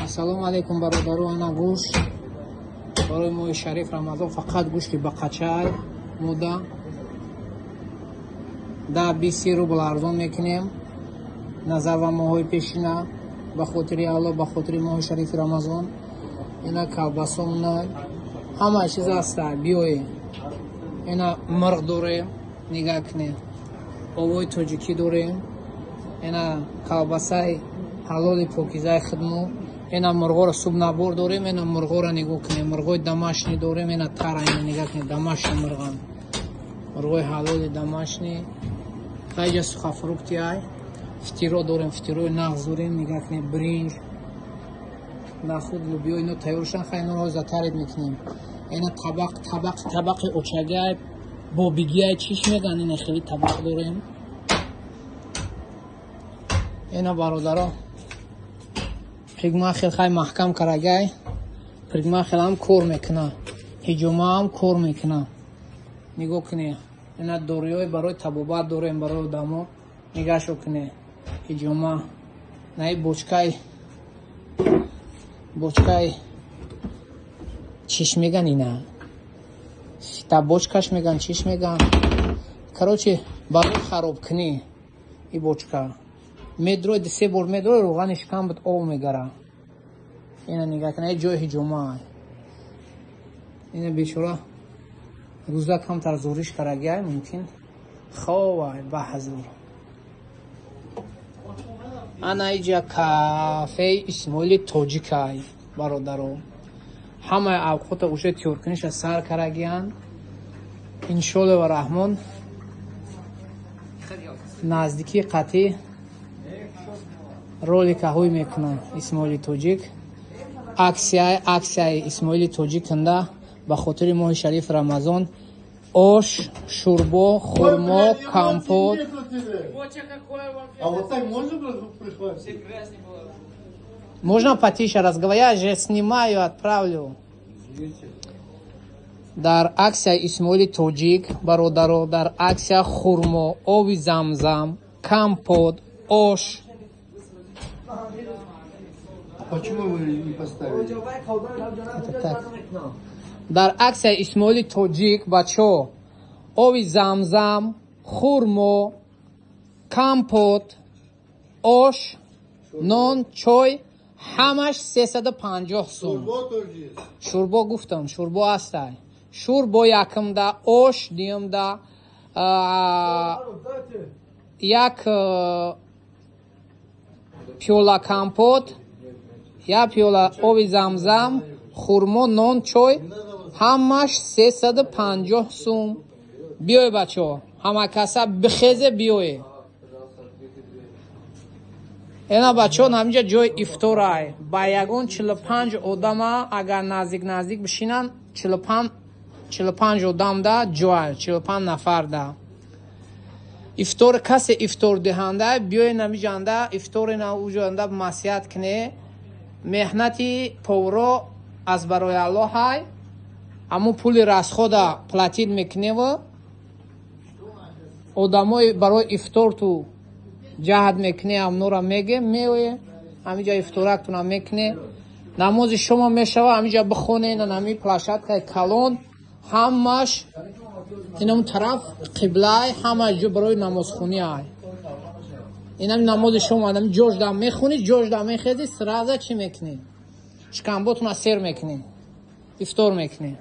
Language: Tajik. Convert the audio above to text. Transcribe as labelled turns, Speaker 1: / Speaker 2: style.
Speaker 1: Ассалому алайкум, бародару. Ана гӯшт барои моҳи шариф Рамазон, фақат гӯшти бақачай мода да 20 рубл арзон мекунем назар ба моҳҳои пешина, ба хотири Алло, ба хотири моҳи шарифи Рамазон. Ина колбасомна, ҳама чиз аста, биёе. Ина мирғ дорем, нигаҳ кунем, овои тоҷикӣ дорем. Ина колбасаи ҳалоли покизаи хидмо. Ина мурғоро субнабор дорем. Ина мурғоро нигоҳ кунем, мурғои домашний дорем. Ина тара, ина нигоҳ кунем, домашний мурған, мурғои ҳалоли домашний. Хайҷа сухофрукты ай, фитиро дорем, фитирои нағз дорем, нигоҳ кунем, бринҷ, нахуд, лубиё. Ино тайёршан, хай, иноро затарид мекунем. Ина табақ, табақ, табақи очагиай, бобигиай, чиш меган, ина хеле табақ дорем. Ина, бародаро, парикмахер хай маҳкам карагай, парикмахер ҳам кор мекуна, ҳиҷома ҳам кор мекуна, нигоҳ кунед. Ина доруҳои барои табобат дорем барои одамо, нигаҳшо кунед. Ҳиҷома наи бочкаи, бочкаи чиш меган, ина та бочкаш меган, чиш меган, короче, барои харобкунӣ. И бочка медрои, се бор медрои, рӯғани шикам буд, об мегара. Ина нигаҳ кунед, ҷои ҳиҷома. Ина бечора рӯза камтар зориш карагиай, мумкин ховай ба ҳазур. Ана иҷа кафеи Исмоили Тоҷикай, бародаро. Ҳамаи авқота уже тёркуниша сар карагиянд. Иншолло ва раҳмон, наздикии қатъӣ роликаҳои мекунам. Исмоили Тоҷик аксия, аксияи Исмоили Тоҷик кунда ба хотири моҳи шариф Рамазон: ош, шӯрбо, хурмо, компот.
Speaker 2: А вот так можно прихватить?
Speaker 1: Можно потише разговаривать? Я же снимаю, отправлю. Дар аксия Исмоили Тоҷик, бародаро, дар аксия хурмо, оби замзам, компот, ош.
Speaker 2: А почему вы не поставили?
Speaker 1: Это так. Дар аксия Исмоили Тоҷик, бачо, оби замзам, хурмо, компот, ош, нон, чой, ҳамаш 350 сум.
Speaker 2: Шурбо тоже есть.
Speaker 1: Шӯрбо гуфтам, шӯрбо ҳастай. Шӯрбо якумда, ош дуюмда, як пиёла компот, як пиёла оби замзам, хурмо, нон, чой, ҳамаш 350 сум. Биёй, бачаҳо, ҳама каса бихезе, биёе. Ена, бачаҳо, ҳаминҷа ҷои ифторай. Ба ягон 45 одама агар наздик наздик бишинанд, 45 одамда ҷоай, 45 нафарда ифтор. Касе ифтордиҳанда, биёен ҳамиҷанда, ифтори уҷанда маслиҳат куне. Меҳнати повро аз барои Аллоҳ ҳай, ҳамун пули расхода платить мекуневу одамои барои ифторту ҷаҳд мекунӣ, ҳамнора меге, меое, ҳамиҷа ифторактуна мекунӣ. Намози шумо мешава, ҳамиҷа бихоне. Ҳами площадкаи калон, ҳамаш инам тараф қиблай, ҳама ҷо барои намозхонӣ ай. Инам намози шумо ами ҷожда мехонӣ, ҷожда мехези, сразу чӣ мекунӣ? Шикамботуна сер мекунӣ, ифтор мекунӣ.